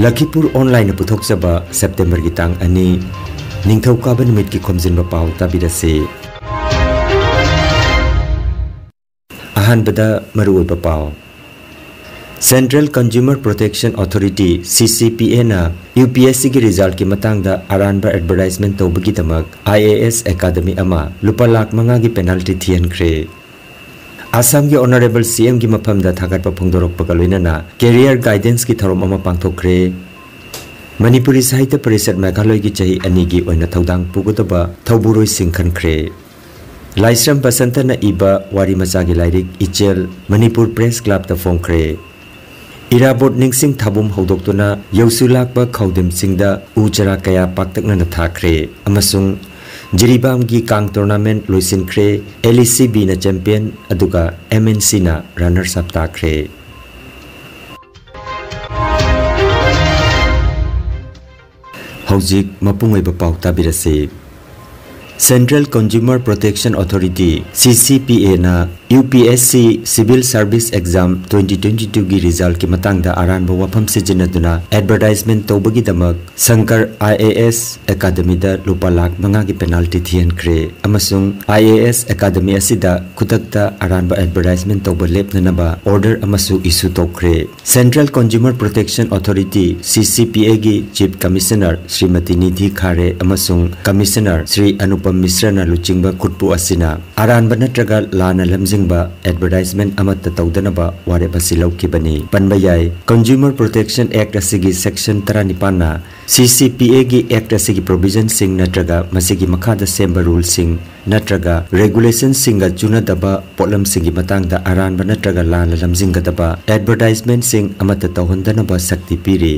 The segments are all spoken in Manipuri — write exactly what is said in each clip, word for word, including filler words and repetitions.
ꯂꯈꯤꯄꯨꯔ ꯑꯣꯟꯂꯥꯏꯟꯅ ꯄꯨꯊꯣꯛꯆꯕ ꯁꯦꯞꯇꯦꯝꯕꯔꯒꯤ ꯇꯥꯡ ꯑꯅꯤ, ꯅꯤꯡꯊꯧꯀꯥꯕ ꯅꯨꯃꯤꯠꯀꯤ ꯈꯣꯝꯖꯤꯟꯕ ꯄꯥꯎ ꯇꯥꯕꯤꯔꯁꯤ꯫ ꯑꯍꯥꯟꯕꯗ ꯃꯔꯨꯑꯣꯏꯕ ꯄꯥꯎ꯫ Central Consumer Protection Authority, C C P A ꯅ U P S C ꯒꯤ resultꯀꯤ ꯃꯇꯥꯡꯗ ꯑꯔꯥꯟꯕ advertisement ꯇꯧꯕꯒꯤꯗꯃꯛ I A S Academy ꯑꯃ ꯂꯨꯄꯥ ꯂꯥꯈ ꯃꯉꯥꯒꯤ penalty ꯊꯤꯍꯟꯈ꯭ꯔꯦ꯫ ꯑꯁꯥꯝꯒꯤ Honourable C M ꯒꯤ ꯃꯐꯝꯗ ꯊꯥꯒꯠꯄ ꯐꯣꯡꯗꯣꯔꯛꯄꯒ ꯂꯣꯏꯅꯅ career guidanceꯀꯤ ꯊꯧꯔꯝ ꯑꯃ ꯄꯥꯡꯊꯣꯛꯈ꯭ꯔꯦ꯫ ꯃꯅꯤꯄꯨꯔꯤ ꯁꯥꯍꯤꯇ꯭ꯌ ꯄꯔꯤꯁꯠ ꯃꯦꯘꯥꯂꯌꯒꯤ ꯆꯍꯤ ꯑꯅꯤꯒꯤ ꯑꯣꯏꯅ ꯊꯧꯗꯥꯡ ꯄꯨꯒꯗꯕ ꯊꯧꯕꯨꯔꯣꯏꯁꯤꯡ ꯈꯟꯈ꯭ꯔꯦ꯫ ꯂꯥꯏꯁ꯭ꯔꯝ ꯕꯁꯟꯇꯅ ꯏꯕ ꯋꯥꯔꯤ ꯃꯆꯥꯒꯤ ꯂꯥꯏꯔꯤꯛ ꯏꯆꯦꯜ ꯃꯅꯤꯄꯨꯔ Press Clubꯇ ꯐꯣꯡꯈ꯭ꯔꯦ꯫ ꯏꯔꯥꯕꯣꯠ ꯅꯤꯡꯁꯤꯡ ꯊꯥꯕꯨꯝ ꯍꯧꯗꯣꯛꯇꯨꯅ ꯌꯧꯁꯨ ꯂꯥꯛꯄ ꯈꯥꯎꯗꯤꯝꯁꯤꯡꯗ ꯎ ꯆꯥꯔꯥ ꯀꯌꯥ ꯄꯥꯛꯇꯛꯅꯅ ꯊꯥꯈ꯭ꯔꯦ ꯑꯃꯁꯨꯡ ꯖꯤꯔꯤꯕꯥꯝꯒꯤ ꯀꯥꯡ tournament ꯂꯣꯏꯁꯤꯟꯈ꯭ꯔꯦ꯫ L E C Bꯅ champion ꯑꯗꯨꯒ M N Cꯅ runners up ꯇꯥꯈ꯭ꯔꯦ꯫ ꯍꯧꯖꯤꯛ ꯃꯄꯨꯡ ꯑꯣꯏꯕ ꯄꯥꯎ ꯇꯥꯕꯤꯔꯁꯤ꯫ Central Consumer Protection Authority, C C P A ꯅ U P S C Civil Service Exam twenty twenty-twoꯒꯤ resultꯀꯤ ꯃꯇꯥꯡꯗ ꯑꯔꯥꯟꯕ ꯋꯥꯐꯝ ꯁꯤꯖꯤꯟꯅꯗꯨꯅ advertisement ꯇꯧꯕꯒꯤꯗꯃꯛ Shankar I A S Academyꯗ ꯂꯨꯄꯥ ꯂꯥꯈ ꯃꯉꯥꯒꯤ penalty ꯊꯤꯍꯟꯈ꯭ꯔꯦ ꯑꯃꯁꯨꯡ I A S Academy ꯑꯁꯤꯗ ꯈꯨꯗꯛꯇ ꯑꯔꯥꯟꯕ advertisement ꯇꯧꯕ ꯂꯦꯞꯅꯅꯕ order ꯑꯃꯁꯨ issue ꯇꯧꯈ꯭ꯔꯦ꯫ Central Consumer Protection Authority, C C P Aꯒꯤ Chief Commissioner Shrimati Nidhi ꯈꯥꯔꯦ ꯑꯃꯁꯨꯡ Commissioner ꯁ꯭ꯔꯤ ꯑꯅꯨꯄꯝ ꯃꯤꯁ꯭ꯔꯅ ꯂꯨꯆꯤꯡꯕ ꯈꯨꯠꯄꯨ ꯑꯁꯤꯅ ꯑꯔꯥꯟꯕ ꯅꯠꯇ꯭ꯔꯒ ꯂꯥꯟꯅ ꯂꯝꯖꯤꯡꯕ advertisement ꯑꯃꯠꯇ ꯇꯧꯗꯅꯕ ꯋꯥꯔꯦꯞ ꯑꯁꯤ ꯂꯧꯈꯤꯕꯅꯤ꯫ ꯄꯟꯕ ꯌꯥꯏ, Consumer Protection Act ꯑꯁꯤꯒꯤ section ꯇꯔꯥꯅꯤꯄꯥꯟꯅ C C P Aꯒꯤ Act ꯑꯁꯤꯒꯤ provisionꯁꯤꯡ ꯅꯠꯇ꯭ꯔꯒ ꯃꯁꯤꯒꯤ ꯃꯈꯥꯗ ꯁꯦꯝꯕ ruleꯁꯤꯡ ꯅꯠꯇ꯭ꯔꯒ regulationꯁꯤꯡꯒ ꯆꯨꯅꯗꯕ ꯄꯣꯠꯂꯝꯁꯤꯡꯒꯤ ꯃꯇꯥꯡꯗ ꯑꯔꯥꯟꯕ ꯅꯠꯇ꯭ꯔꯒ ꯂꯥꯟꯅ ꯂꯝꯖꯤꯡꯒꯗꯕ advertisementꯁꯤꯡ ꯑꯃꯠꯇ ꯇꯧꯍꯟꯗꯅꯕ ꯁꯛꯇꯤ ꯄꯤꯔꯤ꯫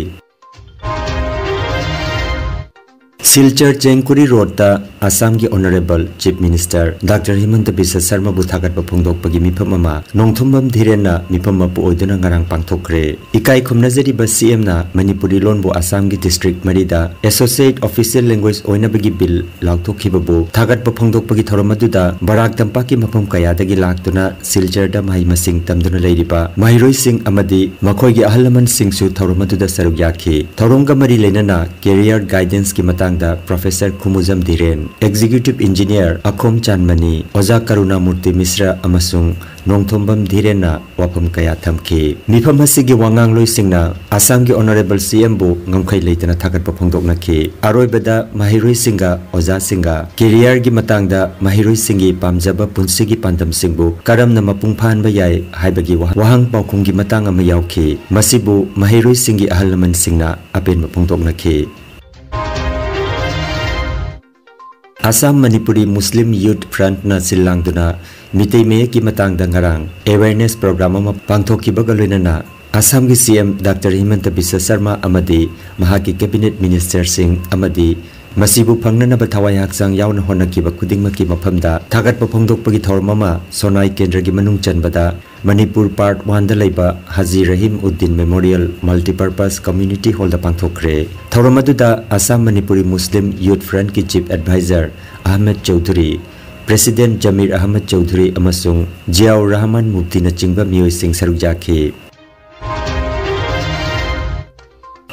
ꯁꯤꯜꯆꯔ ꯆꯦꯡꯀꯨꯔꯤ ꯔꯣꯗꯇ ꯑꯁꯥꯝꯒꯤ Honourable Chief Minister Doctor ꯍꯤꯃꯟꯇ Visva ꯁꯔꯃꯕꯨ ꯊꯥꯒꯠꯄ ꯐꯣꯡꯗꯣꯛꯄꯒꯤ ꯃꯤꯐꯝ ꯑꯃ ꯅꯣꯡꯊꯣꯝꯕꯝ ꯙꯤꯔꯦꯟꯅ ꯃꯤꯐꯝ ꯃꯄꯨ ꯑꯣꯏꯗꯨꯅ ꯉꯔꯥꯡ ꯄꯥꯡꯊꯣꯛꯈ꯭ꯔꯦ꯫ ꯏꯀꯥꯏ ꯈꯨꯝꯅꯖꯔꯤꯕ ꯁꯤꯑꯦꯝꯅ ꯃꯅꯤꯄꯨꯔꯤ ꯂꯣꯟꯕꯨ ꯑꯁꯥꯝꯒꯤ district ꯃꯔꯤꯗ Associate Official Language ꯑꯣꯏꯅꯕꯒꯤ bill ꯂꯥꯎꯊꯣꯛꯈꯤꯕꯕꯨ ꯊꯥꯒꯠꯄ ꯐꯣꯡꯗꯣꯛꯄꯒꯤ ꯊꯧꯔꯝ ꯑꯗꯨꯗ ꯕꯔꯥꯛ ꯇꯝꯄꯥꯛꯀꯤ ꯃꯐꯝ ꯀꯌꯥꯗꯒꯤ ꯂꯥꯛꯇꯨꯅ ꯁꯤꯜꯆꯔꯗ ꯃꯍꯩ ꯃꯁꯤꯡ ꯇꯝꯗꯨꯅ ꯂꯩꯔꯤꯕ ꯃꯍꯩꯔꯣꯏꯁꯤꯡ ꯑꯃꯗꯤ ꯃꯈꯣꯏꯒꯤ ꯑꯍꯜ ꯂꯃꯟꯁꯤꯡꯁꯨ ꯊꯧꯔꯝ ꯑꯗꯨꯗ ꯁꯔꯨꯛ ꯌꯥꯈꯤ꯫ ꯊꯧꯔꯝꯒ ꯃꯔꯤ ꯂꯩꯅꯅ career guidanceꯀꯤ ꯃꯇꯥꯡꯗ Professor ꯈꯨꯃꯨꯖꯝ ꯙꯤꯔꯦꯟ, Executive Engineer ꯑꯈꯣꯝ ꯆꯥꯟꯃꯅꯤ, ꯑꯣꯖꯥ ꯀꯔꯨꯅꯥꯃꯨꯔꯇꯤ ꯃꯤꯁ꯭ꯔ ꯑꯃꯁꯨꯡ ꯅꯣꯡꯊꯣꯝꯕꯝ ꯙꯤꯔꯦꯟꯅ ꯋꯥꯐꯝ ꯀꯌꯥ ꯊꯝꯈꯤ꯫ ꯃꯤꯐꯝ ꯑꯁꯤꯒꯤ ꯋꯥꯉꯥꯡꯂꯣꯏꯁꯤꯡꯅ ꯑꯁꯥꯝꯒꯤ Honourable ꯁꯤꯑꯦꯝꯕꯨ ꯉꯝꯈꯩ ꯂꯩꯇꯅ ꯊꯥꯒꯠꯄ ꯐꯣꯡꯗꯣꯛꯅꯈꯤ꯫ ꯑꯔꯣꯏꯕꯗ ꯃꯍꯩꯔꯣꯏꯁꯤꯡꯒ ꯑꯣꯖꯥꯁꯤꯡꯒ careerꯒꯤ ꯃꯇꯥꯡꯗ ꯃꯍꯩꯔꯣꯏꯁꯤꯡꯒꯤ ꯄꯥꯝꯖꯕ ꯄꯨꯟꯁꯤꯒꯤ ꯄꯥꯟꯗꯝꯁꯤꯡꯕꯨ ꯀꯔꯝꯅ ꯃꯄꯨꯡ ꯐꯥꯍꯟꯕ ꯌꯥꯏ ꯍꯥꯏꯕꯒꯤ ꯋꯥ-, ꯋꯥꯍꯪ ꯄꯥꯎꯈꯨꯝꯒꯤ ꯃꯇꯥꯡ ꯑꯃ ꯌꯥꯎꯈꯤ꯫ ꯃꯁꯤꯕꯨ ꯃꯍꯩꯔꯣꯏꯁꯤꯡꯒꯤ ꯑꯍꯜ ꯂꯃꯟꯁꯤꯡꯅ ꯑꯄꯦꯟꯕ ꯐꯣꯡꯗꯣꯛꯅꯈꯤ꯫ ꯑꯁꯥꯝ ꯃꯅꯤꯄꯨꯔꯤ ꯃꯨꯁꯂꯤꯝ ꯌꯨꯊ ꯐ꯭ꯔꯟꯠꯅ ꯁꯤꯜ ꯂꯥꯡꯗꯨꯅ ꯃꯤꯇꯩ ꯃꯌꯦꯛꯀꯤ ꯃꯇꯥꯡꯗ ꯉꯔꯥꯡ awareness program ꯑꯃ ꯄꯥꯡꯊꯣꯛꯈꯤꯕꯒ ꯂꯣꯏꯅꯅ ꯑꯁꯥꯝꯒꯤ ꯁꯤꯑꯦꯝ ꯗꯥꯛꯇꯔ ꯍꯤꯃꯟꯇ ꯕꯤꯁ꯭ꯋ ꯁꯔꯃ ꯑꯃꯗꯤ ꯃꯍꯥꯛꯀꯤ cabinet ministerꯁꯤꯡ ꯑꯃꯗꯤ ꯃꯁꯤꯕꯨ ꯐꯪꯅꯅꯕ ꯊꯋꯥꯏ ꯍꯛꯆꯥꯡ ꯌꯥꯎꯅ ꯍꯣꯠꯅꯈꯤꯕ ꯈꯨꯗꯤꯡꯃꯛꯀꯤ ꯃꯐꯝꯗ ꯊꯥꯒꯠꯄ ꯐꯣꯡꯗꯣꯛꯄꯒꯤ ꯊꯧꯔꯝ ꯑꯃ ꯁꯣꯅꯥꯏ ꯀꯦꯟꯗ꯭ꯔꯒꯤ ꯃꯅꯨꯡ ꯆꯟꯕꯗ ꯃꯅꯤꯄꯨꯔ Part Oneꯗ ꯂꯩꯕ ꯍꯥꯖꯤ Rahim Uddin Memorial Multipurpose Community Hallꯗ ꯄꯥꯡꯊꯣꯛꯈ꯭ꯔꯦ꯫ ꯊꯧꯔꯝ ꯑꯗꯨꯗ ꯑꯁꯥꯝ ꯃꯅꯤꯄꯨꯔꯤ ꯃꯨꯁꯂꯤꯝ ꯌꯨꯊ ꯐ꯭ꯔꯟꯠꯀꯤ Chief Advisor Ahmad Choudhury, President Jamir Ahmad Choudhury ꯑꯃꯁꯨꯡ ꯖꯤꯌꯥꯎꯔ ꯔꯍꯃꯥꯟ ꯃꯨꯐꯇꯤꯅꯆꯤꯡꯕ ꯃꯤꯑꯣꯏꯁꯤꯡ ꯁꯔꯨꯛ ꯌꯥꯈꯤ꯫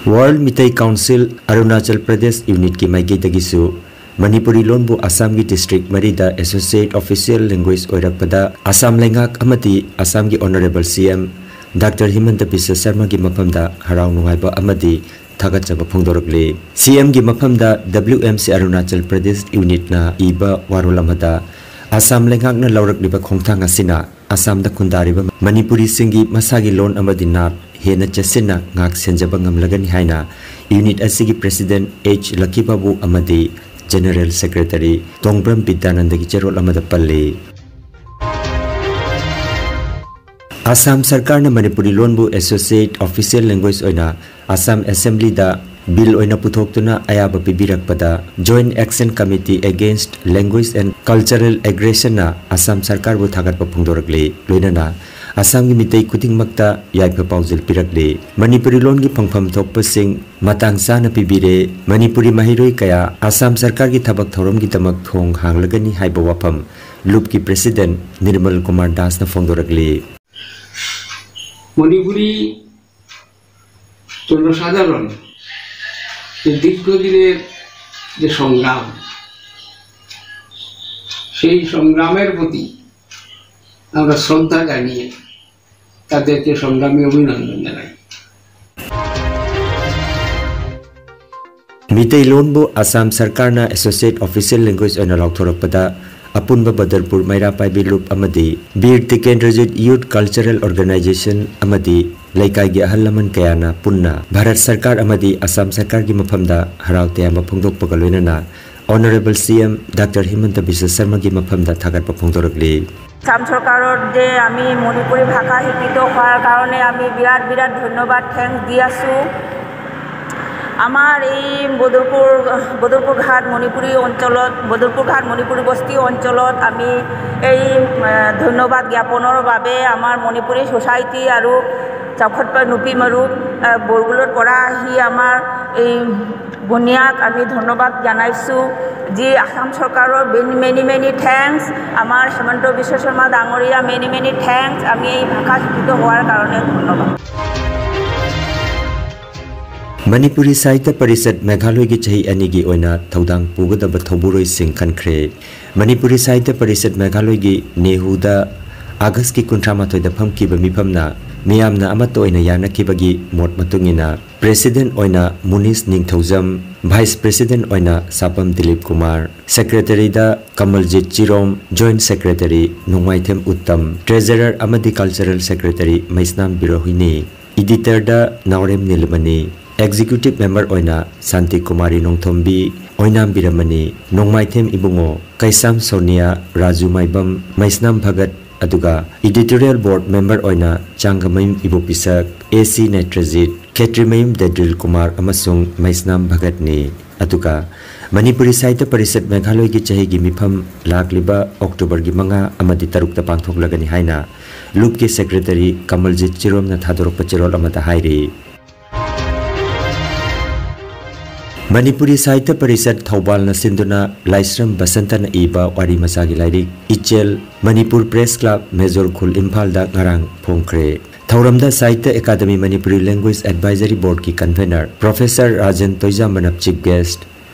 World ꯃꯤꯇꯩ Council ꯑꯔꯨꯅꯥꯆꯜ ꯄ꯭ꯔꯗꯦꯁ ꯌꯨꯅꯤꯠꯀꯤ ꯃꯥꯏꯀꯩꯗꯒꯤꯁꯨ ꯃꯅꯤꯄꯨꯔꯤ ꯂꯣꯟꯕꯨ ꯑꯁꯥꯝꯒꯤ district ꯃꯔꯤꯗ Associate Official Language ꯑꯣꯏꯔꯛꯄꯗ ꯑꯁꯥꯝ ꯂꯩꯉꯥꯛ ꯑꯃꯗꯤ ꯑꯁꯥꯝꯒꯤ Honourable ꯁꯤꯑꯦꯝ ꯗꯥꯛꯇꯔ ꯍꯤꯃꯟꯇ ꯕꯤꯁ꯭ꯋ ꯁꯔꯃꯒꯤ ꯃꯐꯝꯗ ꯍꯔꯥꯎ ꯅꯨꯡꯉꯥꯏꯕ ꯑꯃꯗꯤ ꯊꯥꯒꯠꯆꯕ ꯐꯣꯡꯗꯣꯔꯛꯂꯤ꯫ ꯁꯤꯑꯦꯝꯒꯤ ꯃꯐꯝꯗ W M C Arunachal Pradesh ꯌꯨꯅꯤꯠꯅ ꯏꯕ ꯋꯥꯔꯣꯜ ꯑꯃꯗ ꯑꯁꯥꯝ ꯂꯩꯉꯥꯛꯅ ꯂꯧꯔꯛꯂꯤꯕ ꯈꯣꯡꯊꯥꯡ ꯑꯁꯤꯅ ꯑꯁꯥꯝꯗ ꯈꯨꯟꯗꯥꯔꯤꯕ ꯃꯅꯤꯄꯨꯔꯤꯁꯤꯡꯒꯤ ꯃꯁꯥꯒꯤ ꯂꯣꯟ ꯑꯃꯗꯤ ꯅꯥꯠ ꯍꯦꯟꯅ ꯆꯦꯠꯁꯤꯟꯅ ꯉꯥꯛ ꯁꯦꯟꯖꯕ ꯉꯝꯂꯒꯅꯤ ꯍꯥꯏꯅ ꯌꯨꯅꯤꯠ ꯑꯁꯤꯒꯤ President ꯑꯩꯆ ꯂꯛꯈꯤꯕꯥꯕꯨ ꯑꯃꯗꯤ General Secretary ꯇꯣꯡꯕ꯭ꯔꯝ ꯕꯤꯗ꯭ꯌꯥꯅꯟꯗꯒꯤ ꯆꯦꯔꯣꯜ ꯑꯃꯗ ꯄꯜꯂꯤ꯫ ꯑꯁꯥꯝ ꯁꯔꯀꯥꯔꯅ ꯃꯅꯤꯄꯨꯔꯤ ꯂꯣꯟꯕꯨ Associate Official Language ꯑꯣꯏꯅ ꯑꯁꯥꯝ ꯑꯦꯁꯦꯝꯕ꯭ꯂꯤꯗ ꯕꯤꯜ ꯑꯣꯏꯅ ꯄꯨꯊꯣꯛꯇꯨꯅ ꯑꯌꯥꯕ ꯄꯤꯕꯤꯔꯛꯄꯗ Joint Action Committee Against Language and Cultural Aggressionꯅ Assam ꯁꯔꯀꯥꯔꯕꯨ ꯊꯥꯒꯠꯄ ꯐꯣꯡꯗꯣꯔꯛꯂꯤ꯫ ꯂꯣꯏꯅꯅ ꯑꯁꯥꯝꯒꯤ ꯃꯤꯇꯩ ꯈꯨꯗꯤꯡꯃꯛꯇ ꯌꯥꯏꯐ ꯄꯥꯎꯖꯦꯜ ꯄꯤꯔꯛꯂꯤ꯫ ꯃꯅꯤꯄꯨꯔꯤ ꯂꯣꯟꯒꯤ ꯐꯪꯐꯝ ꯊꯣꯛꯄꯁꯤꯡ ꯃꯇꯥꯡ ꯆꯥꯅ ꯄꯤꯕꯤꯔꯦ꯫ ꯃꯅꯤꯄꯨꯔꯤ ꯃꯍꯩꯔꯣꯏ ꯀꯌꯥ ꯑꯁꯥꯝ ꯁꯔꯀꯥꯔꯒꯤ ꯊꯕꯛ ꯊꯧꯔꯝꯒꯤꯗꯃꯛ ꯊꯣꯡ ꯍꯥꯡꯂꯒꯅꯤ ꯍꯥꯏꯕ ꯋꯥꯐꯝ ꯂꯨꯞꯀꯤ President ꯅꯤꯔꯃꯜ ꯀꯨꯃꯥꯔ ꯗꯥꯁꯅ ꯐꯣꯡꯗꯣꯔꯛꯂꯤ꯫ মণিপুরী জনসাধারণ যে দীর্ঘদিনের যে সংগ্রাম, সেই সংগ্রামের প্রতি আমরা শ্রদ্ধা জানিয়ে তাদেরকে সংগ্রামী অভিনন্দন জানাই। ꯃꯤꯇꯩꯂꯣꯟꯕꯨ ꯑꯁꯥꯝ ꯁꯔꯀꯥꯔꯅ Associate Official Language ꯑꯣꯏꯅ ꯂꯥꯎꯊꯣꯔꯛꯄꯗ ꯑꯄꯨꯟꯕ ꯕꯗꯔꯄꯨꯔ ꯃꯩꯔꯥ ꯄꯥꯏꯕꯤ ꯂꯨꯞ ꯑꯃꯗꯤ Bir Tikendrajit Youth Cultural Organization ꯑꯃꯗꯤ ꯂꯩꯀꯥꯏꯒꯤ ꯑꯍꯜ ꯂꯃꯟ ꯀꯌꯥꯅ ꯄꯨꯟꯅ ꯚꯥꯔꯠ ꯁꯔꯀꯥꯔ ꯑꯃꯗꯤ ꯑꯁꯥꯝ ꯁꯔꯀꯥꯔꯒꯤ ꯃꯐꯝꯗ ꯍꯔꯥꯎ ꯇꯌꯥꯝꯕ ꯐꯣꯡꯗꯣꯛꯄꯒ ꯂꯣꯏꯅꯅ Honourable C M Doctor Himanta Biswa Sarmaꯒꯤ ꯃꯐꯝꯗ ꯊꯥꯒꯠꯄ ꯐꯣꯡꯗꯣꯔꯛꯂꯤ꯫ আসাম চৰকাৰত যে আমি মণিপুৰী ভাষা শিক্ষিত হোৱাৰ কাৰণে আমি বিৰাট বিৰাট ধন্যবাদ, থেংকছ দি আছোঁ। আমাৰ এই বদৰপুৰ বদৰপুৰ ঘাট মণিপুৰী অঞ্চলত, বদৰপুৰ ঘাট মণিপুৰী বস্তি অঞ্চলত আমি এই এ, ধন্যবাদ জ্ঞাপনৰ বাবে আমাৰ মণিপুৰী ছ'চাইটি আৰু চাউখটপা নুপি মাৰু, এ, বৰগুলত পৰা আহি আমাৰ এই বনিয়াক আমি ধন্যবাদ জনাইছোঁ। যি আসাম চৰকাৰৰ মেনি মেনি মেনি থেংকছ, আমাৰ হিমন্ত বিশ্ব শৰ্মা ডাঙৰীয়া মেনি মেনি থেংকছ। আমি এই ভাষা শিক্ষিত হোৱাৰ কাৰণে ধন্যবাদ। ꯃꯅꯤꯄꯨꯔꯤ ꯁꯥꯍꯤꯇ꯭ꯌ ꯄꯔꯤꯁꯠ ꯃꯦꯘꯥꯂꯣꯏꯒꯤ ꯆꯍꯤ ꯑꯅꯤꯒꯤ ꯑꯣꯏꯅ ꯊꯧꯗꯥꯡ ꯄꯨꯒꯗꯕ ꯊꯧꯕꯨꯔꯣꯏꯁꯤꯡ ꯈꯟꯈ꯭ꯔꯦ꯫ ꯃꯅꯤꯄꯨꯔꯤ ꯁꯥꯍꯤꯇ꯭ꯌ ꯄꯔꯤꯁꯠ ꯃꯦꯘꯥꯂꯣꯏꯒꯤ ꯅꯦꯍꯨꯗ ꯑꯥꯒꯁꯀꯤ ꯀꯨꯟꯊ꯭ꯔꯥ ꯃꯥꯊꯣꯏꯗ ꯐꯝꯈꯤꯕ ꯃꯤꯐꯝꯅ ꯃꯤꯌꯥꯝꯅ ꯑꯃꯠꯇ ꯑꯣꯏꯅ ꯌꯥꯅꯈꯤꯕꯒꯤ ꯃꯣꯠ ꯃꯇꯨꯡ ꯏꯟꯅ President ꯑꯣꯏꯅ ꯃꯨꯅꯤꯁ ꯅꯤꯡꯊꯧꯖꯝ, Vice President ꯑꯣꯏꯅ ꯁꯥꯄꯝ ꯗꯤꯂꯤꯞ ꯀꯨꯃꯥꯔ, Secretaryꯗ ꯀꯃꯜꯖꯤꯠ ꯆꯤꯔꯣꯝ, Joint Secretary ꯅꯣꯡꯃꯥꯏꯊꯦꯝ ꯎꯠꯇꯝ, Treasurer ꯑꯃꯗꯤ Cultural Secretary ꯃꯩꯁꯅꯥꯝ ꯕꯤꯔꯣꯍꯤꯅꯤ, Editorꯗ ꯅꯥꯎꯔꯦꯝ ꯅꯤꯂꯃꯅꯤ, Executive Member ꯑꯣꯏꯅ ꯁꯥꯟꯇꯤ ꯀꯨꯃꯥꯔꯤ ꯅꯣꯡꯊꯣꯝꯕꯤ, ꯑꯣꯏꯅꯥꯝ ꯕꯤꯔꯃꯅꯤ, ꯅꯣꯡꯃꯥꯏꯊꯦꯝ ꯏꯕꯨꯡꯉꯣ, ꯀꯩꯁꯥꯝ ꯁꯣꯅꯤꯌꯥ, ꯔꯥꯖꯨ ꯃꯥꯏꯕꯝ, ꯃꯩꯁꯅꯥꯝ ꯚꯒꯠ, ꯑꯗꯨꯒ Editorial Board Member ꯑꯣꯏꯅ ꯆꯥꯡꯒꯃꯌꯨꯝ ꯏꯕꯣꯄꯤꯁꯛ, A C ꯅꯦꯇ꯭ꯔꯖꯤꯠ, ꯈꯦꯇ꯭ꯔꯤꯃꯌꯨꯝ ꯗꯦꯗ꯭ꯔꯤꯜ ꯀꯨꯃꯥꯔ ꯑꯃꯁꯨꯡ ꯃꯩꯁꯅꯥꯝ ꯚꯒꯠꯅꯤ꯫ ꯑꯗꯨꯒ ꯃꯅꯤꯄꯨꯔꯤ ꯁꯥꯍꯤꯇ꯭ꯌ ꯄꯔꯤꯁꯠ ꯃꯦꯘꯥꯂꯣꯏꯒꯤ ꯆꯍꯤꯒꯤ ꯃꯤꯐꯝ ꯂꯥꯛꯂꯤꯕ ꯑꯣꯛꯇꯣꯕꯔꯒꯤ ꯃꯉꯥ ꯑꯃꯗꯤ ꯇꯔꯨꯛꯇ ꯄꯥꯡꯊꯣꯛꯂꯒꯅꯤ ꯍꯥꯏꯅ ꯂꯨꯞꯀꯤ ꯁꯦꯀ꯭ꯔꯦꯇꯔꯤ ꯀꯃꯜꯖꯤꯠ ꯆꯤꯔꯣꯝꯅ ꯊꯥꯗꯣꯔꯛꯄ ꯆꯦꯔꯣꯜ ꯑꯃꯗ ꯍꯥꯏꯔꯤ꯫ ꯃꯅꯤꯄꯨꯔꯤ ꯁꯥꯍꯤꯇ꯭ꯌ ꯄꯔꯤꯁꯠ ꯊꯧꯕꯥꯜꯅ ꯁꯤꯟꯗꯨꯅ ꯂꯥꯏꯁ꯭ꯔꯝ ꯕꯁꯟꯇꯅ ꯏꯕ ꯋꯥꯔꯤ ꯃꯆꯥꯒꯤ ꯂꯥꯏꯔꯤꯛ ꯏꯆꯦꯜ ꯃꯅꯤꯄꯨꯔ ꯄ꯭ꯔꯦꯁ ꯀ꯭ꯂꯕ ꯃꯦꯖꯣꯔ ꯈꯨꯜ ꯏꯝꯐꯥꯜꯗ ꯉꯔꯥꯡ ꯐꯣꯡꯈ꯭ꯔꯦ꯫ ꯊꯧꯔꯝꯗ ꯁꯥꯍꯤꯇ꯭ꯌ ꯑꯦꯀꯥꯗꯃꯤ ꯃꯅꯤꯄꯨꯔꯤ ꯂꯦꯡꯒ꯭ꯋꯦꯖ ꯑꯦꯗꯚꯥꯏꯖꯔꯤ ꯕꯣꯔꯗꯀꯤ ꯀꯟꯚꯦꯅꯔ ꯄ꯭ꯔꯣꯐꯦꯁꯔ ꯔꯥꯖꯦꯟ ꯇꯣꯏꯖꯥꯝꯕꯅ ꯆꯤꯐ ꯒꯦꯁ꯭ꯠ,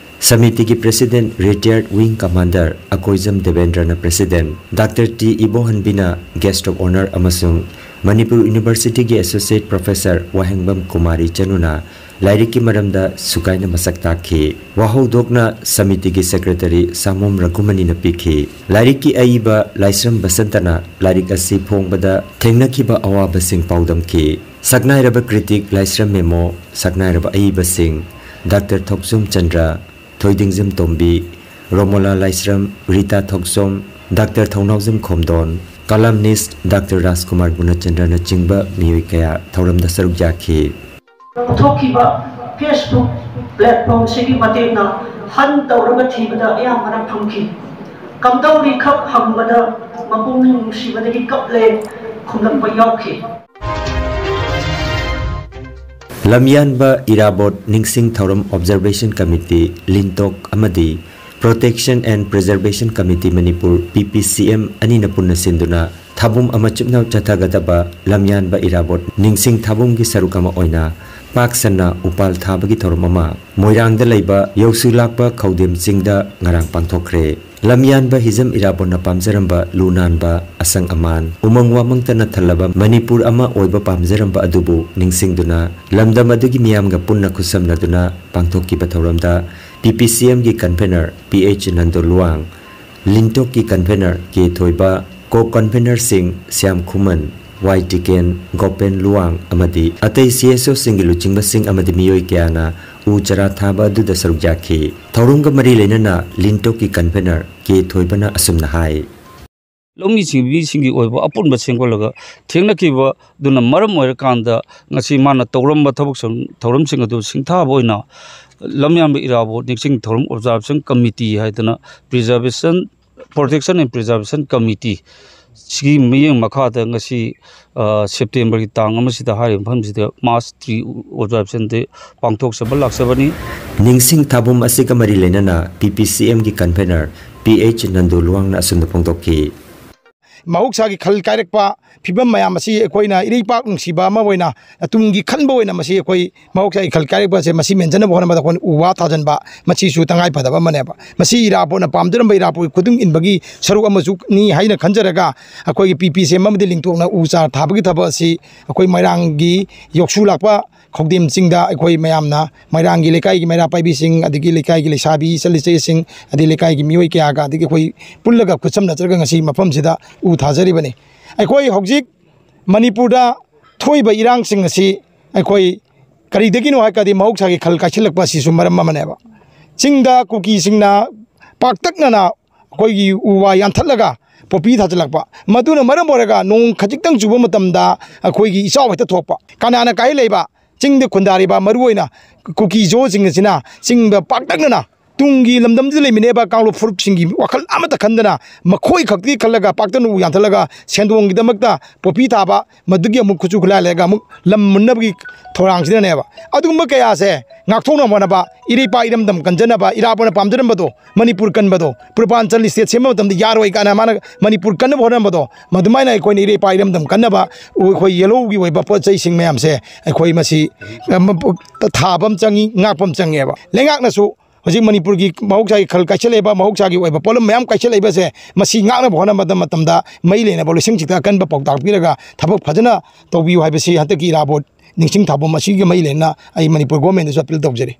ꯁꯃꯤꯇꯤꯒꯤ ꯄ꯭ꯔꯦꯁꯤꯗꯦꯟꯠ ꯔꯤꯇꯥꯌꯔꯗ ꯋꯤꯡ ꯀꯃꯥꯟꯗꯔ ꯑꯀꯣꯏꯖꯝ ꯗꯦꯕꯦꯟꯗ꯭ꯔꯅ ꯄ꯭ꯔꯦꯁꯤꯗꯦꯟꯠ, ꯗꯥꯛꯇꯔ ꯇꯤ ꯏꯕꯣꯍꯟꯕꯤꯅ ꯒꯦꯁ꯭ꯠ ꯑꯣꯐ ꯑꯣꯅꯔ ꯑꯃꯁꯨꯡ ꯃꯅꯤꯄꯨꯔ ꯌꯨꯅꯤꯚꯔꯁꯤꯇꯤꯒꯤ ꯑꯦꯁꯣꯁꯤꯌꯦꯠ ꯄ꯭ꯔꯣꯐꯦꯁꯔ ꯋꯥꯍꯦꯡꯕꯝ ꯀꯨꯃꯥꯔꯤ ꯆꯅꯨꯅ ꯂꯥꯏꯔꯤꯛꯀꯤ ꯃꯔꯝꯗ ꯁꯨꯒꯥꯏꯅ ꯃꯁꯛ ꯇꯥꯛꯈꯤ꯫ ꯋꯥꯍꯧꯗꯣꯛꯅ ꯁꯃꯤꯇꯤꯒꯤ ꯁꯦꯀ꯭ꯔꯦꯇꯔꯤ ꯁꯥꯃꯣꯝ ꯔꯘꯨꯃꯅꯤꯅ ꯄꯤꯈꯤ꯫ ꯂꯥꯏꯔꯤꯛꯀꯤ ꯑꯏꯕ ꯂꯥꯏꯁ꯭ꯔꯝ ꯕꯁꯟꯇꯅ ꯂꯥꯏꯔꯤꯛ ꯑꯁꯤ ꯐꯣꯡꯕꯗ ꯊꯦꯡꯅꯈꯤꯕ ꯑꯋꯥꯕꯁꯤꯡ ꯄꯥꯎꯗꯝꯈꯤ꯫ ꯁꯛꯅꯥꯏꯔꯕ ꯀ꯭ꯔꯤꯇꯤꯛ ꯂꯥꯏꯁ꯭ꯔꯝ ꯃꯦꯃꯣ, ꯁꯛꯅꯥꯏꯔꯕ ꯑꯏꯕꯁꯤꯡ ꯗꯥꯛꯇꯔ ꯊꯣꯛꯆꯣꯝ ꯆꯟꯗ꯭ꯔ, ꯊꯣꯏꯗꯤꯡꯖꯝ ꯇꯣꯝꯕꯤ, ꯔꯣꯃꯣꯂꯥ ꯂꯥꯏꯁ꯭ꯔꯝ, ꯔꯤꯇꯥ ꯊꯣꯛꯆꯣꯝ, ꯗꯥꯛꯇꯔ ꯊꯧꯅꯥꯎꯖꯝ ꯈꯣꯝꯗꯣꯟ, ꯀꯂꯝꯅꯤꯁ꯭ꯠ ꯗꯥꯛꯇꯔ ꯔꯥꯖꯀꯨꯃꯥꯔ ꯒꯨꯅꯆꯟꯗ꯭ꯔꯅꯆꯤꯡꯕ ꯃꯤꯑꯣꯏ ꯀꯌꯥ ꯊꯧꯔꯝꯗ ꯁꯔꯨꯛ ꯌꯥꯈꯤ꯫ ꯄꯨꯊꯣꯛꯈꯤꯕ Facebook platform ꯁꯤꯒꯤ ꯃꯇꯦꯡꯅ ꯍꯟ ꯇꯧꯔꯒ ꯊꯤꯕꯗ ꯑꯌꯥꯝꯕꯅ ꯐꯪꯈꯤ꯫ ꯀꯝꯗꯧꯔꯤ ꯈꯛ ꯍꯪꯕꯗ ꯃꯄꯨꯛꯅꯤꯡ ꯅꯨꯡꯁꯤꯕꯗꯒꯤ ꯀꯞꯂꯦ ꯈꯨꯝꯂꯛꯄ ꯌꯥꯎꯈꯤ꯫ ꯂꯝꯌꯥꯟꯕ ꯏꯔꯥꯕꯣꯠ ꯅꯤꯡꯁꯤꯡ ꯊꯧꯔꯝ ꯑꯣꯕꯖꯔꯕꯦꯁꯟ ꯀꯃꯤꯇꯤ, ꯂꯤꯟꯇꯣꯛ ꯑꯃꯗꯤ Protection and Preservation Committee Manipur, P P C M, ꯑꯅꯤꯅ ꯄꯨꯟꯅ ꯁꯤꯟꯗꯨꯅ ꯊꯥꯕꯨꯝ ꯑꯃ ꯆꯨꯞꯅ ꯆꯠꯊꯒꯗꯕ ꯂꯝꯌꯥꯟꯕ ꯏꯔꯥꯕꯣꯠ ꯅꯤꯡꯁꯤꯡ ꯊꯥꯕꯨꯝꯒꯤ ꯁꯔꯨꯛ ꯑꯃ ꯑꯣꯏꯅ ꯄꯥꯛ ꯁꯟꯅ ꯎꯄꯥꯜ ꯊꯥꯕꯒꯤ ꯊꯧꯔꯝ ꯑꯃ ꯃꯣꯏꯔꯥꯡꯗ ꯂꯩꯕ ꯌꯧꯁꯨ ꯂꯥꯛꯄ ꯈꯧꯗꯦꯝ ꯆꯤꯡꯗ ꯉꯔꯥꯡ ꯄꯥꯡꯊꯣꯛꯈ꯭ꯔꯦ꯫ ꯂꯝꯌꯥꯟꯕ ꯍꯤꯖꯝ ꯏꯔꯥꯕꯣꯠꯅ ꯄꯥꯝꯖꯔꯝꯕ ꯂꯨ ꯅꯥꯟꯕ, ꯑꯁꯪ ꯑꯃꯥꯟ, ꯎꯃꯪ ꯋꯥꯃꯪꯇꯅ ꯊꯜꯂꯕ ꯃꯅꯤꯄꯨꯔ ꯑꯃ ꯑꯣꯏꯕ ꯄꯥꯝꯖꯔꯝꯕ ꯑꯗꯨꯕꯨ ꯅꯤꯡꯁꯤꯡꯗꯨꯅ ꯂꯝꯗꯝ ꯑꯗꯨꯒꯤ ꯃꯤꯌꯥꯝꯒ ꯄꯨꯟꯅ ꯈꯨꯠꯁꯝꯅꯗꯨꯅ ꯄꯥꯡꯊꯣꯛꯈꯤꯕ ꯊꯧꯔꯝꯗ P P C M ꯒꯤ convener P H Nando Luwang, ꯂꯤꯟꯇꯣꯛꯀꯤ convener K Thoiba, co ꯀꯟꯚꯦꯅꯔꯁꯤꯡ Shyam ꯈꯨꯃꯟ, ꯋꯥꯏ ꯇꯤꯀꯦꯟ, ꯒꯣꯄꯦꯟ ꯂꯨꯋꯥꯡ ꯑꯃꯗꯤ ꯑꯇꯩ C S O ꯁꯤꯡꯒꯤ ꯂꯨꯆꯤꯡꯕꯁꯤꯡ ꯑꯃꯗꯤ ꯃꯤꯑꯣꯏ ꯀꯌꯥꯅ ꯎ ꯆꯥꯔꯥ ꯊꯥꯕ ꯑꯗꯨꯗ ꯁꯔꯨꯛ ꯌꯥꯈꯤ꯫ ꯊꯧꯔꯝꯒ ꯃꯔꯤ ꯂꯩꯅꯅ ꯂꯤꯟꯇꯣꯛꯀꯤ ꯀꯟꯚꯦꯅꯔ ꯀꯦ ꯊꯣꯏꯕꯅ ꯑꯁꯨꯝꯅ ꯍꯥꯏ꯫ ꯂꯧꯃꯤ ꯁꯤꯡꯕꯤꯁꯤꯡꯒꯤ ꯑꯣꯏꯕ ꯑꯄꯨꯟꯕ ꯁꯦꯝꯒꯠꯂꯒ ꯊꯦꯡꯅꯈꯤꯕꯗꯨꯅ ꯃꯔꯝ ꯑꯣꯏꯔꯀꯥꯟꯗ ꯉꯁꯤ ꯃꯥꯅ ꯇꯧꯔꯝꯕ ꯊꯕꯛ ꯁꯪ-, ꯊꯧꯔꯝꯁꯤꯡ ꯑꯗꯨ ꯁꯤꯡꯊꯥꯕ ꯑꯣꯏꯅ ꯂꯝꯌꯥꯟꯕ ꯏꯔꯥꯕꯣꯠ ꯅꯤꯡꯁꯤꯡ ꯊꯧꯔꯝ ꯑꯣꯕꯖꯥꯔꯕꯦꯁꯟ ꯀꯃꯤꯇꯤ ꯍꯥꯏꯗꯅ Preservation, Protection and Preservation Committee ꯁꯤꯒꯤ ꯃꯤꯠꯌꯦꯡ ꯃꯈꯥꯗ ꯉꯁꯤ, ꯑ, ꯁꯦꯞꯇꯦꯝꯕꯔꯒꯤ ꯇꯥꯡ ꯑꯃꯁꯤꯗ ꯍꯥꯏꯔꯤꯕ ꯃꯐꯝꯁꯤꯗ March Tree Observation Day ꯄꯥꯡꯊꯣꯛꯆꯕ ꯂꯥꯛꯆꯕꯅꯤ꯫ ꯅꯤꯡꯁꯤꯡ ꯊꯥꯕꯨꯝ ꯑꯁꯤꯒ ꯃꯔꯤ ꯂꯩꯅꯅ P P C Mꯒꯤ convener P H ꯅꯟꯗꯨ ꯂꯨꯋꯥꯡꯅ ꯑꯁꯨꯝꯅ ꯐꯣꯡꯗꯣꯛꯈꯤ꯫ ꯃꯍꯧꯁꯥꯒꯤ ꯈꯜ ꯀꯥꯏꯔꯛꯄ ꯐꯤꯕꯝ ꯃꯌꯥꯝ ꯑꯁꯤ ꯑꯩꯈꯣꯏꯅ ꯏꯔꯩꯄꯥꯛ ꯅꯨꯡꯁꯤꯕ ꯑꯃ ꯑꯣꯏꯅ, ꯇꯨꯡꯒꯤ ꯈꯟꯕ ꯑꯣꯏꯅ ꯃꯁꯤ ꯑꯩꯈꯣꯏ ꯃꯍꯧꯁꯥꯒꯤ ꯈꯜ ꯀꯥꯏꯔꯛꯄ ꯑꯁꯦ ꯃꯁꯤ ꯃꯦꯟꯖꯅꯕ ꯍꯣꯠꯅꯕꯗ ꯑꯩꯈꯣꯏꯅ ꯎ ꯋꯥ ꯊꯥꯖꯤꯟꯕ ꯃꯁꯤꯁꯨ ꯇꯉꯥꯏ ꯐꯗꯕ ꯑꯃꯅꯦꯕ꯫ ꯃꯁꯤ ꯏꯔꯥꯕꯣꯠꯅ ꯄꯥꯝꯖꯔꯝꯕ ꯏꯔꯥꯕꯣꯠ ꯈꯨꯗꯤꯡ ꯏꯟꯕꯒꯤ ꯁꯔꯨꯛ ꯑꯃꯁꯨꯅꯤ ꯍꯥꯏꯅ ꯈꯟꯖꯔꯒ ꯑꯩꯈꯣꯏꯒꯤ P P C M ꯑꯃꯗꯤ ꯂꯤꯡꯊꯣꯛꯅ ꯎ ꯆꯥꯔ ꯊꯥꯕꯒꯤ ꯊꯕꯛ ꯑꯁꯤ ꯑꯩꯈꯣꯏ ꯃꯣꯏꯔꯥꯡꯒꯤ ꯌꯧꯁꯨ ꯂꯥꯛꯄ ꯈꯧꯗꯦꯝ ꯆꯤꯡꯗ ꯑꯩꯈꯣꯏ ꯃꯌꯥꯝꯅ ꯃꯣꯏꯔꯥꯡꯒꯤ ꯂꯩꯀꯥꯏꯒꯤ ꯃꯩꯔꯥ ꯄꯥꯏꯕꯤꯁꯤꯡ, ꯑꯗꯒꯤ ꯂꯩꯀꯥꯏꯒꯤ ꯂꯩꯁꯥꯕꯤ ꯏꯆꯜ ꯏꯆꯦꯁꯤꯡ, ꯑꯗꯩ ꯂꯩꯀꯥꯏꯒꯤ ꯃꯤꯑꯣꯏ ꯀꯌꯥꯒ, ꯑꯗꯒꯤ ꯑꯩꯈꯣꯏ ꯄꯨꯜꯂꯒ ꯈꯨꯠꯁꯝꯅꯖꯔꯒ ꯉꯁꯤ ꯃꯐꯝꯁꯤꯗ ꯎ ꯊꯥꯖꯔꯤꯕꯅꯤ꯫ ꯑꯩꯈꯣꯏ ꯍꯧꯖꯤꯛ ꯃꯅꯤꯄꯨꯔꯗ ꯊꯣꯛꯏꯕ ꯏꯔꯥꯡꯁꯤꯡ ꯑꯁꯤ ꯑꯩꯈꯣꯏ ꯀꯔꯤꯗꯒꯤꯅꯣ ꯍꯥꯏꯔꯒꯗꯤ ꯃꯍꯧꯁꯥꯒꯤ ꯈꯜ ꯀꯥꯏꯁꯤꯜꯂꯛꯄ ꯑꯁꯤꯁꯨ ꯃꯔꯝ ꯑꯃꯅꯦꯕ꯫ ꯆꯤꯡꯗ ꯀꯨꯀꯤꯁꯤꯡꯅ ꯄꯥꯛꯇꯛꯅꯅ ꯑꯩꯈꯣꯏꯒꯤ ꯎ ꯋꯥ ꯌꯥꯟꯊꯠꯂꯒ ꯄꯣꯄꯤ ꯊꯥꯖꯤꯜꯂꯛꯄ, ꯃꯗꯨꯅ ꯃꯔꯝ ꯑꯣꯏꯔꯒ ꯅꯣꯡ ꯈꯖꯤꯛꯇꯪ ꯆꯨꯕ ꯃꯇꯝꯗ ꯑꯩꯈꯣꯏꯒꯤ ꯏꯆꯥꯎ ꯍꯦꯛꯇ ꯊꯣꯛꯄ꯫ ꯀꯅꯥꯅ ꯀꯥꯏꯍꯜꯂꯛꯏꯕ? ꯆꯤꯡꯗ ꯈꯨꯟꯗꯥꯔꯤꯕ ꯃꯔꯨꯑꯣꯏꯅ ꯀꯨꯀꯤ ꯖꯣꯁꯤꯡ ꯑꯁꯤꯅ ꯆꯤꯡꯗ ꯄꯥꯛꯇꯛꯅꯅ ꯇꯨꯡꯒꯤ ꯂꯝꯗꯝꯗ ꯂꯩꯃꯤꯟꯅꯕ ꯀꯥꯡꯂꯨꯞ ꯐꯨꯔꯨꯞꯁꯤꯡꯒꯤ ꯋꯥꯈꯜ ꯑꯃꯠꯇ ꯈꯟꯗꯅ ꯃꯈꯣꯏ ꯈꯛꯇꯒꯤ ꯈꯜꯂꯒ ꯄꯥꯛꯇꯛꯅ ꯎ ꯌꯥꯟꯊꯠꯂꯒ ꯁꯦꯟꯗꯣꯡꯒꯤꯗꯃꯛꯇ ꯄꯣꯄꯤ ꯊꯥꯕ, ꯃꯗꯨꯒꯤ ꯑꯃꯨꯛ ꯈꯨꯠꯁꯨ ꯈꯨꯠꯂꯥꯏ ꯂꯩꯔꯒ ꯑꯃꯨꯛ ꯂꯝ ꯃꯨꯟꯅꯕꯒꯤ ꯊꯧꯔꯥꯡꯁꯤꯗꯅꯦꯕ꯫ ꯑꯗꯨꯒꯨꯝꯕ ꯀꯌꯥꯁꯦ ꯉꯥꯛꯊꯣꯛꯅꯕ ꯍꯣꯠꯅꯕ, ꯏꯔꯩꯄꯥꯛ ꯏꯔꯝꯗꯝ ꯀꯟꯖꯅꯕ ꯏꯔꯥꯕꯣꯠꯅ ꯄꯥꯝꯖꯔꯝꯕꯗꯣ, ꯃꯅꯤꯄꯨꯔ ꯀꯟꯕꯗꯣ, ꯄꯨꯔꯕꯥꯟꯆꯜ state ꯁꯦꯝꯕ ꯃꯇꯝꯗ ꯌꯥꯔꯣꯏ ꯀꯥꯏꯅ ꯃꯥꯅ ꯃꯅꯤꯄꯨꯔ ꯀꯟꯅꯕ ꯍꯣꯠꯅꯔꯝꯕꯗꯣ, ꯃꯗꯨꯃꯥꯏꯅ ꯑꯩꯈꯣꯏꯅ ꯏꯔꯩꯄꯥꯛ ꯏꯔꯝꯗꯝ ꯀꯟꯅꯕ ꯑꯩꯈꯣꯏ ꯌꯦꯜꯍꯧꯒꯤ ꯑꯣꯏꯕ ꯄꯣꯠ ꯆꯩꯁꯤꯡ ꯃꯌꯥꯝꯁꯦ ꯑꯩꯈꯣꯏ ꯃꯁꯤ, ꯑ, ꯃ-, ꯄ-, ꯊꯥꯕ ꯑꯃ ꯆꯪꯉꯤ, ꯉꯥꯛꯄ ꯑꯃ ꯆꯪꯉꯦꯕ꯫ ꯂꯩꯉꯥꯛꯅꯁꯨ ꯍꯧꯖꯤꯛ ꯃꯅꯤꯄꯨꯔꯒꯤ ꯃꯍꯧꯁꯥꯒꯤ ꯈꯜ ꯀꯥꯏꯁꯜꯂꯛꯏꯕ, ꯃꯍꯧꯁꯥꯒꯤ ꯑꯣꯏꯕ ꯄꯣꯠꯂꯝ ꯃꯌꯥꯝ ꯀꯥꯏꯁꯜꯂꯛꯏꯕꯁꯦ, ꯃꯁꯤ ꯉꯥꯛꯅꯕ ꯍꯣꯠꯅꯕ ꯃꯇꯝꯗ ꯃꯩ ꯂꯩꯅꯕ ꯂꯣꯏꯁꯪꯁꯤꯡꯗ ꯑꯀꯟꯕ ꯄꯥꯎꯇꯥꯛ ꯄꯤꯔꯒ ꯊꯕꯛ ꯐꯖꯅ ꯇꯧꯕꯤꯌꯨ ꯍꯥꯏꯕꯁꯤ ꯍꯟꯗꯛꯀꯤ ꯏꯔꯥꯕꯣꯠ ꯅꯤꯡꯁꯤꯡ ꯊꯥꯕ ꯑꯁꯤꯒ ꯃꯔꯤ ꯂꯩꯅꯅ ꯑꯩ ꯃꯅꯤꯄꯨꯔ ꯒꯣꯔꯃꯦꯟꯗꯁꯨ ꯑꯄꯤꯜ ꯇꯧꯖꯔꯤ꯫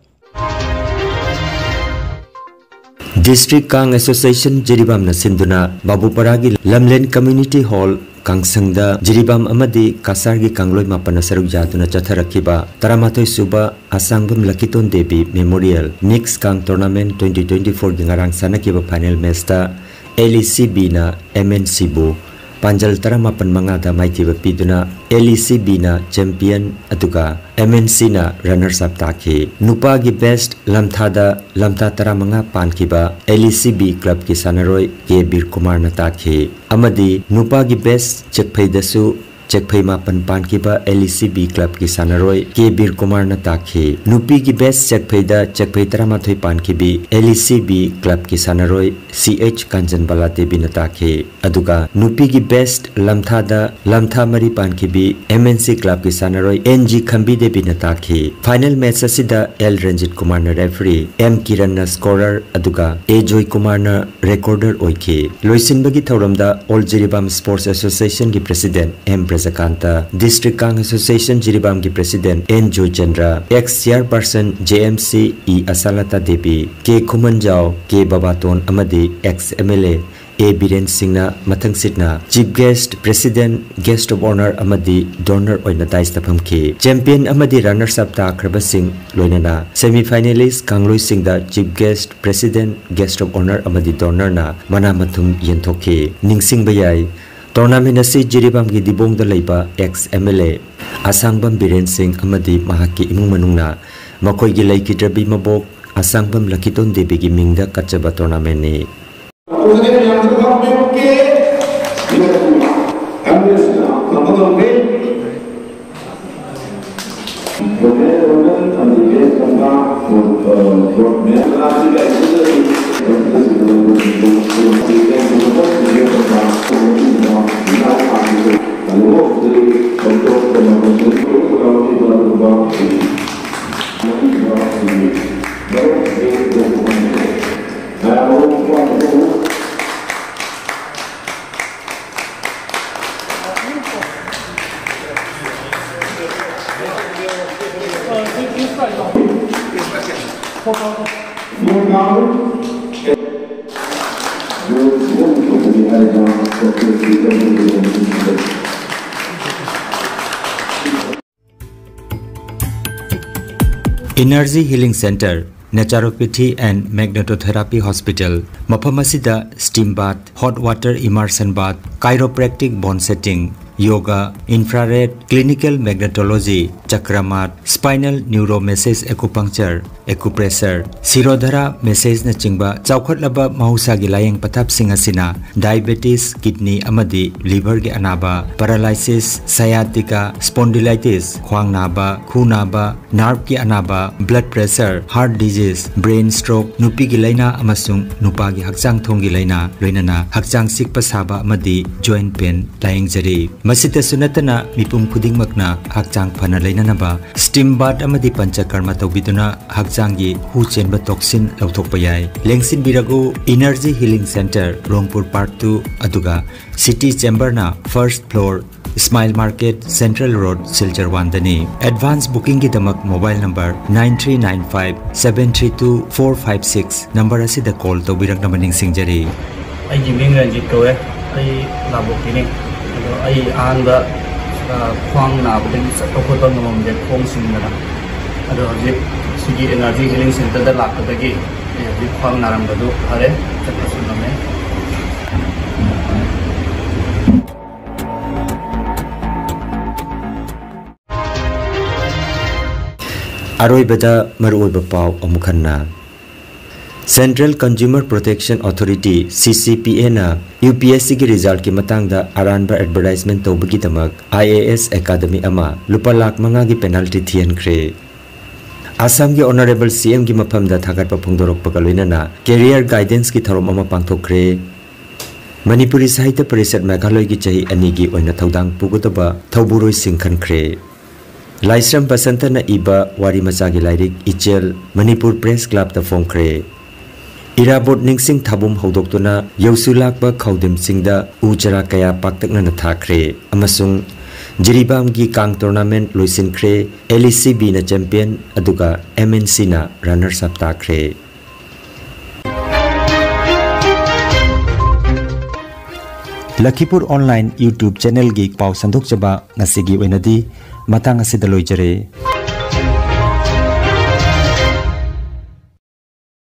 District Kang Association ꯖꯤꯔꯤꯕꯥꯝꯅ ꯁꯤꯟꯗꯨꯅ ꯕꯥꯕꯨꯄꯔꯥꯒꯤ ꯂꯝꯂꯦꯟ Community Hall ꯀꯥꯡꯁꯪꯗ ꯖꯤꯔꯤꯕꯥꯝ ꯑꯃꯗꯤ ꯀꯁꯥꯔꯒꯤ ꯀꯥꯡꯂꯣꯏ ꯃꯥꯄꯟꯅ ꯁꯔꯨꯛ ꯌꯥꯗꯨꯅ ꯆꯠꯊꯔꯛꯈꯤꯕ ꯇꯔꯥꯃꯥꯊꯣꯏ ꯁꯨꯕ ꯑꯁꯥꯡꯕꯝ ꯂꯛꯀꯤꯇꯣꯟ Devi Memorial Mix Kang Tournament twenty twenty fourꯒꯤ ꯉꯔꯥꯡ ꯁꯥꯟꯅꯈꯤꯕ final matchꯇ LECBꯅ MNCꯕꯨ ꯄꯥꯟꯖꯜ ꯇꯔꯥꯃꯥꯄꯟ ꯃꯉꯥꯗ ꯃꯥꯏꯊꯤꯕ ꯄꯤꯗꯨꯅ LECBꯅ champion ꯑꯗꯨꯒ MNCꯅ runners up ꯇꯥꯈꯤ꯫ ꯅꯨꯄꯥꯒꯤ best ꯂꯝꯊꯥꯗ ꯂꯝꯊꯥ ꯇꯔꯥꯃꯉꯥ ꯄꯥꯟꯈꯤꯕ LECB clubꯀꯤ ꯁꯥꯟꯅꯔꯣꯏ ꯀꯦ ꯕꯤꯔ ꯀꯨꯃꯥꯔꯅ ꯇꯥꯈꯤ꯫ ꯑꯃꯗꯤ ꯅꯨꯄꯥꯒꯤ best ꯆꯦꯛꯐꯩꯗꯁꯨ ꯆꯦꯛꯐꯩ ꯃꯥꯄꯟ ꯄꯥꯟꯈꯤꯕ LECB clubꯀꯤ ꯁꯥꯟꯅꯔꯣꯏ ꯀꯦ ꯕꯤꯔ ꯀꯨꯃꯥꯔꯅ ꯇꯥꯈꯤ꯫ ꯅꯨꯄꯤꯒꯤ best ꯆꯦꯛꯐꯩꯗ ꯆꯦꯛꯐꯩ ꯇꯔꯥꯃꯥꯊꯣꯏ ꯄꯥꯟꯈꯤꯕꯤ LECB clubꯀꯤ ꯁꯥꯟꯅꯔꯣꯏ CH ꯀꯥꯟꯆꯟꯕꯂꯥ ꯗꯦꯕꯤꯅ ꯇꯥꯈꯤ꯫ ꯑꯗꯨꯒ ꯅꯨꯄꯤꯒꯤ best ꯂꯝꯊꯥꯗ ꯂꯝꯊꯥ ꯃꯔꯤ ꯄꯥꯟꯈꯤꯕꯤ MNC clubꯀꯤ ꯁꯥꯟꯅꯔꯣꯏ NG ꯈꯝꯕꯤ ꯗꯦꯕꯤꯅ ꯇꯥꯈꯤ꯫ Final match ꯑꯁꯤꯗ L ꯔꯟꯖꯤꯠ ꯀꯨꯃꯥꯔꯅ referee, M ꯀꯤꯔꯟꯅ scorer, ꯑꯗꯨꯒ A ꯖꯣꯏ ꯀꯨꯃꯥꯔꯅ recorder ꯑꯣꯏꯈꯤ꯫ ꯂꯣꯏꯁꯤꯟꯕꯒꯤ ꯊꯧꯔꯝꯗ All Jiribam Sports Associationꯒꯤ president M ꯕ꯭ꯔꯖꯀꯥꯟꯇ, District Kang Association ꯖꯤꯔꯤꯕꯥꯝꯒꯤ president N Joychandra, ex chairperson JMC E ꯑꯁꯥꯂꯇꯥ Devi, K ꯈꯨꯃꯟꯖꯥꯎ, K ꯕꯕꯥꯇꯣꯟ ꯑꯃꯗꯤ ex MLA A ꯕꯤꯔꯦꯟ ꯁꯤꯡꯅ ꯃꯊꯪꯁꯤꯠꯅ Chief Guest, President, Guest of Honour ꯑꯃꯗꯤ Donor ꯑꯣꯏꯅ dais ꯇ ꯐꯝꯈꯤ꯫ Champion ꯑꯃꯗꯤ runners up ꯇꯥꯈ꯭ꯔꯕꯁꯤꯡ ꯂꯣꯏꯅꯅ semi finalist ꯀꯥꯡꯂꯣꯏꯁꯤꯡꯗ Chief Guest, President, Guest of Honour ꯑꯃꯗꯤ Donor ꯅ ꯃꯅꯥ ꯃꯊꯨꯝ ꯌꯦꯟꯊꯣꯛꯈꯤ꯫ ꯅꯤꯡꯁꯤꯡꯕ ꯌꯥꯏ, tournament ꯑꯁꯤ ꯖꯤꯔꯤꯕꯥꯝꯒꯤ ꯗꯤꯕꯣꯡꯗ ꯂꯩꯕ ex MLA ꯑꯁꯥꯡꯕꯝ ꯕꯤꯔꯦꯟ ꯁꯤꯡ ꯑꯃꯗꯤ ꯃꯍꯥꯛꯀꯤ ꯏꯃꯨꯡ ꯃꯅꯨꯡꯅ ꯃꯈꯣꯏꯒꯤ ꯂꯩꯈꯤꯗ꯭ꯔꯕꯤ ꯃꯕꯣꯛ ꯑꯁꯥꯡꯕꯝ ꯂꯛꯈꯤꯇꯣꯟ ꯗꯦꯕꯤꯒꯤ ꯃꯤꯡꯗ ꯀꯠꯆꯕ tournament ꯅꯤ꯫ Energy Healing Center, Naturopathy and Magnetotherapy Hospital꯫ ꯃꯐꯝ ꯑꯁꯤꯗ steam bath, hot water immersion bath, chiropractic bone setting, yoga, infrared, clinical magnetology, chakra mat, spinal neuromassage acupuncture, acupressure, Shirodhara massageꯅꯆꯤꯡꯕ ꯆꯥꯎꯈꯠꯂꯕ ꯃꯍꯧꯁꯥꯒꯤ ꯂꯥꯌꯦꯡ ꯄꯊꯥꯞꯁꯤꯡ ꯑꯁꯤꯅ diabetes, kidney ꯑꯃꯗꯤ liverꯒꯤ ꯑꯅꯥꯕ, paralysis, sciatica, spondylitis, ꯈ꯭ꯋꯥꯡ ꯅꯥꯕ, ꯈꯨ ꯅꯥꯕ, nerveꯀꯤ ꯑꯅꯥꯕ, blood pressure, heart disease, brain stroke, ꯅꯨꯄꯤꯒꯤ ꯂꯥꯏꯅꯥ ꯑꯃꯁꯨꯡ ꯅꯨꯄꯥꯒꯤ ꯍꯛꯆꯥꯡ ꯊꯣꯡꯒꯤ ꯂꯥꯏꯅꯥ, ꯂꯣꯏꯅꯅ ꯍꯛꯆꯥꯡ ꯆꯤꯛꯄ ꯁꯥꯕ ꯑꯃꯗꯤ joint pain ꯂꯥꯌꯦꯡꯖꯔꯤ꯫ ꯃꯁꯤꯇꯁꯨ ꯅꯠꯇꯅ ꯃꯤꯄꯨꯝ ꯈꯨꯗꯤꯡꯃꯛꯅ ꯍꯛꯆꯥꯡ ꯐꯅ ꯂꯩꯅꯅꯕ steam bath ꯑꯃꯗꯤ ꯄꯟꯆꯀꯔꯃ ꯇꯧꯕꯤꯗꯨꯅ ꯍꯛꯆꯥꯡꯒꯤ ꯍꯨ ꯆꯦꯟꯕ toxin ꯂꯧꯊꯣꯛꯄ ꯌꯥꯏ꯫ ꯂꯦꯡꯁꯤꯟꯕꯤꯔꯒꯨ Energy Healing Centre, ꯔꯣꯡꯄꯨꯔ Park two, ꯑꯗꯨꯒ City Chamberꯅ first floor, Smile Market, Central Road, Silchar one ꯗꯅꯤ꯫ Advance bookingꯒꯤꯗꯃꯛ mobile number nine three nine five seven three two four five six number ꯑꯁꯤꯗ call ꯇꯧꯕꯤꯔꯛꯅꯕ ꯅꯤꯡꯁꯤꯡꯖꯔꯤ꯫ ꯑꯩꯒꯤ ꯃꯤꯡ ꯔꯟꯖꯤꯠ ꯀꯧꯋꯦ꯫ ꯑꯩ ꯂꯥꯕꯣꯛꯀꯤꯅꯤ꯫ ꯑꯗꯣ ꯑꯩ ꯑꯍꯥꯟꯕ, ꯑ, ꯈ꯭ꯋꯥꯡ ꯅꯥꯕꯗꯒꯤ ꯆꯠꯄ ꯈꯣꯠꯄ ꯉꯝꯃꯝꯗꯦ, ꯈꯣꯡ ꯁꯤꯡꯗꯅ꯫ ꯑꯗꯣ ꯍꯧꯖꯤꯛ ꯁꯤꯒꯤ Energy Healing Centreꯗ ꯂꯥꯛꯄꯗꯒꯤ ꯑꯩ ꯍꯧꯖꯤꯛ ꯈ꯭ꯋꯥꯡ ꯅꯥꯔꯝꯕꯗꯨ ꯐꯔꯦ, ꯆꯠꯄꯁꯨ ꯉꯝꯃꯦ꯫ ꯑꯔꯣꯏꯕꯗ ꯃꯔꯨꯑꯣꯏꯕ ꯄꯥꯎ ꯑꯃꯨꯛ ꯍꯟꯅ꯫ Central Consumer Protection Authority, CCPAꯅ UPSCꯒꯤ resultꯀꯤ ꯃꯇꯥꯡꯗ ꯑꯔꯥꯟꯕ advertisement ꯇꯧꯕꯒꯤꯗꯃꯛ IAS Academy ꯑꯃ ꯂꯨꯄꯥ ꯂꯥꯈ ꯃꯉꯥꯒꯤ penalty ꯊꯤꯍꯟꯈ꯭ꯔꯦ꯫ ꯑꯁꯥꯝꯒꯤ Honourable CMꯒꯤ ꯃꯐꯝꯗ ꯊꯥꯒꯠꯄ ꯐꯣꯡꯗꯣꯔꯛꯄꯒ ꯂꯣꯏꯅꯅ career guidanceꯀꯤ ꯊꯧꯔꯝ ꯑꯃ ꯄꯥꯡꯊꯣꯛꯈ꯭ꯔꯦ꯫ ꯃꯅꯤꯄꯨꯔꯤ ꯁꯥꯍꯤꯇ꯭ꯌ ꯄꯔꯤꯁꯠ ꯃꯦꯘꯥꯂꯣꯏꯒꯤ ꯆꯍꯤ ꯑꯅꯤꯒꯤ ꯑꯣꯏꯅ ꯊꯧꯗꯥꯡ ꯄꯨꯒꯗꯕ ꯊꯧꯕꯨꯔꯣꯏꯁꯤꯡ ꯈꯟꯈ꯭ꯔꯦ꯫ ꯂꯥꯏꯁ꯭ꯔꯝ ꯕꯁꯟꯇꯅ ꯏꯕ ꯋꯥꯔꯤ ꯃꯆꯥꯒꯤ ꯂꯥꯏꯔꯤꯛ ꯏꯆꯦꯜ ꯃꯅꯤꯄꯨꯔ Press Clubꯇ ꯐꯣꯡꯈ꯭ꯔꯦ꯫ ꯏꯔꯥꯕꯣꯠ ꯅꯤꯡꯁꯤꯡ ꯊꯥꯕꯨꯝ ꯍꯧꯗꯣꯛꯇꯨꯅ ꯌꯧꯁꯨ ꯂꯥꯛꯄ ꯈꯥꯎꯗꯤꯝꯁꯤꯡꯗ ꯎ ꯆꯥꯔꯥ ꯀꯌꯥ ꯄꯥꯛꯇꯛꯅꯅ ꯊꯥꯈ꯭ꯔꯦ ꯑꯃꯁꯨꯡ ꯖꯤꯔꯤꯕꯥꯝꯒꯤ ꯀꯥꯡ tournament ꯂꯣꯏꯁꯤꯟꯈ꯭ꯔꯦ꯫ LECBꯅ champion ꯑꯗꯨꯒ MNCꯅ runners up ꯇꯥꯈ꯭ꯔꯦ꯫ ꯂꯈꯤꯄꯨꯔ Online YouTube channelꯒꯤ ꯄꯥꯎ ꯁꯟꯗꯣꯛꯆꯕ ꯉꯁꯤꯒꯤ ꯑꯣꯏꯅꯗꯤ ꯃꯇꯥꯡ ꯑꯁꯤꯗ ꯂꯣꯏꯖꯔꯦ꯫